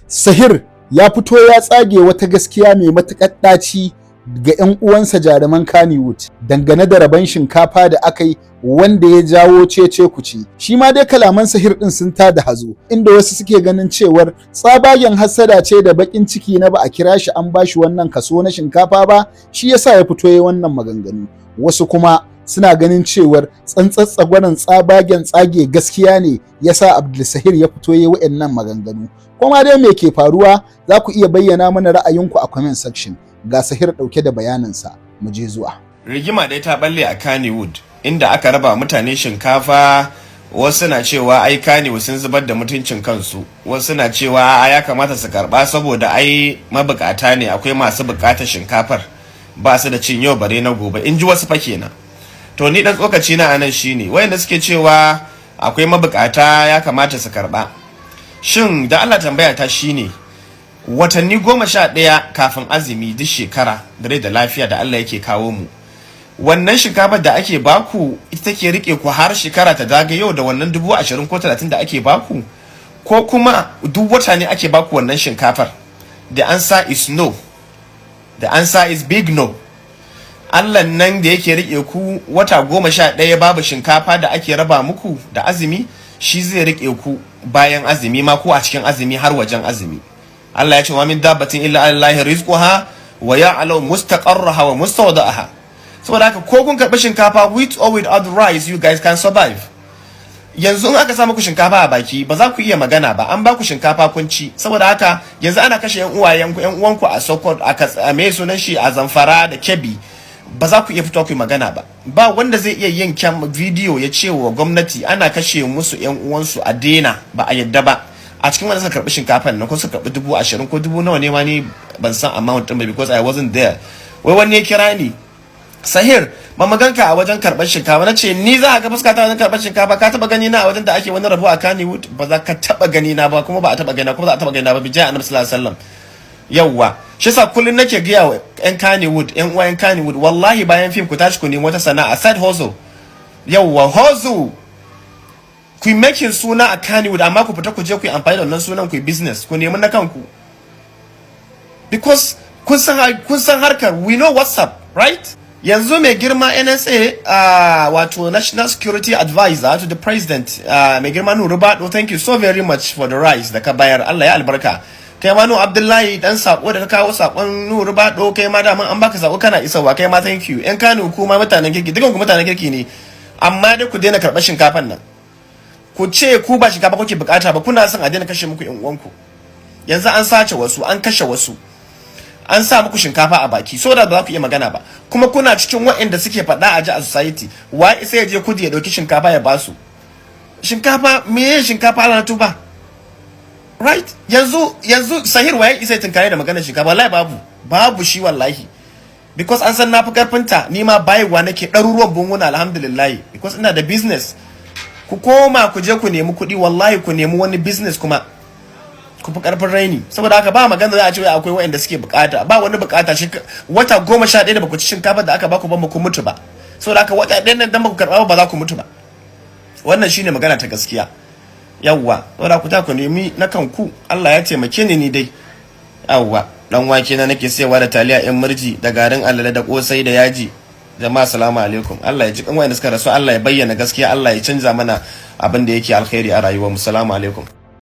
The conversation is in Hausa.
Sahir ya fito ya tsage wata gaskiya mai matuƙar ɗaci ga 'yan uwansa jaruman Kannywood dangane da rabon shinkafa da aka yi, wanda ya jawo cece kuce. Shi ma dai kalaman Sahir ɗin sun tada hazo, inda wasu suke ganin cewar tsabagen hassada ce da baƙin ciki na ba a kira shi an bashi wannan kaso na shinkafa ba, shi yasa ya fito ya wannan maganganu. Wasu kuma suna ganin cewar tsantsatsagwaran tsabagen tsage gaskiya ne yasa Abdul Sahir ya fito ya wa'annan maganganu. Kuma dai me ke faruwa? Za ku iya bayyana mana ra'ayinku a comment section. Ga Sahir ɗauke da bayaninsa, mu je zuwa. Rigima dai ta balle a Kannywood, inda aka raba mutane shinkafa. Wasu na cewa ai Kannywood sun zubar da mutuncin kansu, wasu na cewa ya kamata su karba saboda ai mabukata ne, akwai masu bukatar shinkafar, ba su da cin yau bare na gobe, in ji wasu fa kenan. To, ni dan tsokaci na anan shine, wayanda suke cewa akwai mabukata ya kamata su karba, shin da Allah tambaya ta shine, watanni 11 kafin azumi duk shekara, da rai da lafiya da Allah yake kawo mu, wannan shinkafar da ake baku ita take rike ku har shekara ta zagayo da wannan 20,000 ko 30 da ake baku, ko kuma duk wata ne ake baku wannan shinkafar? The answer is no. The answer is big no. Allah nan da yake rike ku wata 11 babu shinkafa da ake raba muku da azumi, shi zai rike ku bayan azumi ma, ko a cikin azumi har wajen azumi. Allah ya ce: "Wa min dabbatin illa alallahi rizquha wa ya'lamu mustaqarraha wa mustawda'aha." Saboda haka, ko kun karɓi shinkafa, with or without rice, you guys can survive. Yanzu in aka sa muku shinkafa a baki, ba za ku iya magana ba. An ba ku shinkafa kun ci. Saboda haka, yanzu ana kashe yan uwayenku, yan uwanku a Sokoto, a me sunan shi, a Zamfara da Kebbi, ba za ku iya fito ku yi magana ba. Ba wanda zai iya yin kyan bidiyo ya ce wa gwamnati ana kashe musu yan uwansu a daina, ba a yadda ba. A cikin wanda suka karbi shinkafan nan, ko suka karbi 20,000 ko dubu nawa ne ma, ni ban san amount din ba because I wasn't there. Wai wani ya kira ni, "Sahir, ba mu ganka a wajen karɓar shinkafa." Na ce, "Ni za ka ga fuska ta wajen karɓar shinkafa? Ka taɓa gani na a wajen da ake wani rabo a Kannywood? Ba za ka taɓa gani na ba, kuma ba a taɓa gani na, kuma za a taɓa gani na ba." Bijai Annabi sallallahu alaihi wasallam. Yawwa, shi yasa kullun nake gaya wa yan Kannywood, yan uwa yan Kannywood, wallahi bayan film ku tashi ku nemi wata sana'a, side hustle. Yawwa, hustle, ku yi making suna a Kannywood, amma ku fita ku je ku yi amfani da wannan sunan ku yi business, ku nemi na kanku, because kun san harkar, we know what's up, right? Yanzu mai girma NSA, wato National Security Advisor to the President, mai girma Nuhu Ribadu, thank you so very much for the rice da ka bayar. Allah ya albarka. Kai ma Nuhu Abdullahi, dan sako da ka kawo sakon Nuhu Ribadu, kai ma daman an baka sako kana isarwa, kai ma thank you. Yan Kano, kuma mutanen kirki, dukan ku mutanen kirki ne, amma dai ku daina karɓar shinkafan nan. Ku ce ku ba shinkafa kuke bukata ba, kuna son a daina kashe muku yan uwanku. Yanzu an sace wasu, an kashe wasu, an sa muku shinkafa a baki so da ba za ku iya magana ba, kuma kuna cikin waɗanda suke faɗa a ji a society. Wa sai ya je kudi ya ɗauki shinkafa ya basu shinkafa? Me shinkafa? Ala na tuba, right? Yanzu Sahir, waye isa tinkare da maganar shinkafa? Wallahi babu, babu shi wallahi, because an san nafi karfinta. Ni ma bayarwa nake ɗaruruwan buhuna, alhamdulillah, because ina da business. Ku koma ku je ku nemi kuɗi, wallahi ku nemi wani business kuma ku fi karfin raini. Saboda haka, ba magana za a ce wai akwai waɗanda suke bukata, ba wani bukata. Shi wata 11 da baku ci shinkafa da aka baku ba, ku mutu ba. Saboda haka, wata ɗayan nan dan baku karɓa ba, za ku mutu ba. Wannan shine magana ta gaskiya. Yawwa, saboda ku ta ku nemi na kanku. Allah ya taimake ni, ni dai yawwa, dan wake na nake sayarwa da taliya yan murji da garin alale da kosai da yaji. Jama'a, salamu alaikum. Allah ya ji kan wayanda suka rasu, Allah ya bayyana gaskiya, Allah ya canza mana abin da yake alkhairi a rayuwar mu. Salamu alaikum.